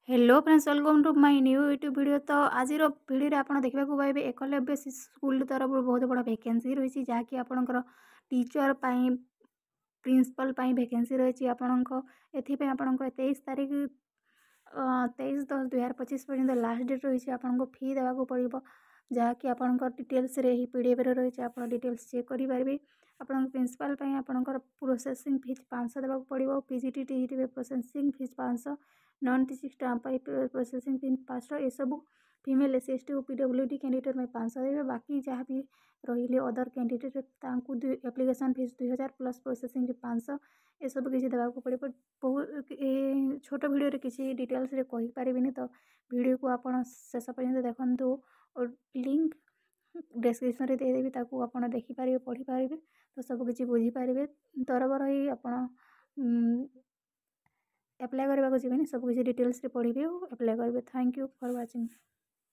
Hello friends, welcome to my new YouTube video. ତ ଆଜିର ଭିଡ଼ିଓରେ ଆପଣ ଦେଖିବାକୁ ପାଇବେ, ଏକଲବ୍ୟ ଶିଶୁ ସ୍କୁଲ ତରଫରୁ ବହୁତ ବଡ଼ ଭେକେନ୍ସି ରହିଛି, ଯାହାକି ଆପଣଙ୍କର ଟିଚର୍ ପାଇଁ, ପ୍ରିନ୍ସିପାଲ୍ ପାଇଁ ଭେକେନ୍ସି ରହିଛି। ଆପଣଙ୍କ ଏଥିପାଇଁ ଆପଣଙ୍କ 23 ତାରିଖ, 23/10/2025 ପର୍ଯ୍ୟନ୍ତ ଲାଷ୍ଟ ଡେଟ୍ ରହିଛି। ଆପଣଙ୍କୁ ଫି ଦେବାକୁ ପଡ଼ିବ, ଯାହାକି ଆପଣଙ୍କ ଡିଟେଲ୍ସରେ ଏହି ପିଡ଼ିଏଫ୍ରେ ରହିଛି। ଆପଣ ଡିଟେଲ୍ସ ଚେକ୍ କରିପାରିବେ। ଆପଣଙ୍କ ପ୍ରିନ୍ସିପାଲ୍ ପାଇଁ ଆପଣଙ୍କର ପ୍ରୋସେସିଂ ଫିଜ୍ 500 ଦେବାକୁ ପଡ଼ିବ। PGT, TGT processing fees 500, non teaching staff ପାଇଁ ପ୍ରୋସେସିଂ ଫିଜ୍ 500। ଏସବୁ ଫିମେଲ୍, SC, ST ଓ PWD candidate ପାଇଁ 500 ଦେବେ। ବାକି ଯାହା ବି ରହିଲେ ଅଦର କ୍ୟାଣ୍ଡିଡେଟ୍, ତାଙ୍କୁ application fees 2000 plus processing fee 500, ଏସବୁ କିଛି ଦେବାକୁ ପଡ଼ିବ। ବହୁତ ଏ ଛୋଟ ଭିଡ଼ିଓରେ କିଛି ଡିଟେଲ୍ସରେ କହିପାରିବିନି, ତ ଭିଡ଼ିଓକୁ ଆପଣ ଶେଷ ପର୍ଯ୍ୟନ୍ତ ଦେଖନ୍ତୁ ଓ ଲିଙ୍କ୍ ଡେସ୍କ୍ରିପସନ୍ରେ ଦେଇଦେବି, ତାକୁ ଆପଣ ଦେଖିପାରିବେ, ପଢ଼ିପାରିବେ, ତ ସବୁ କିଛି ବୁଝିପାରିବେ। ତରବର ହେଇ ଆପଣ ଆପ୍ଲାଏ କରିବାକୁ ଯିବେନି, ସବୁ କିଛି ଡିଟେଲ୍ସରେ ପଢ଼ିବେ ଓ ଆପ୍ଲାଏ କରିବେ। Thank you for watching.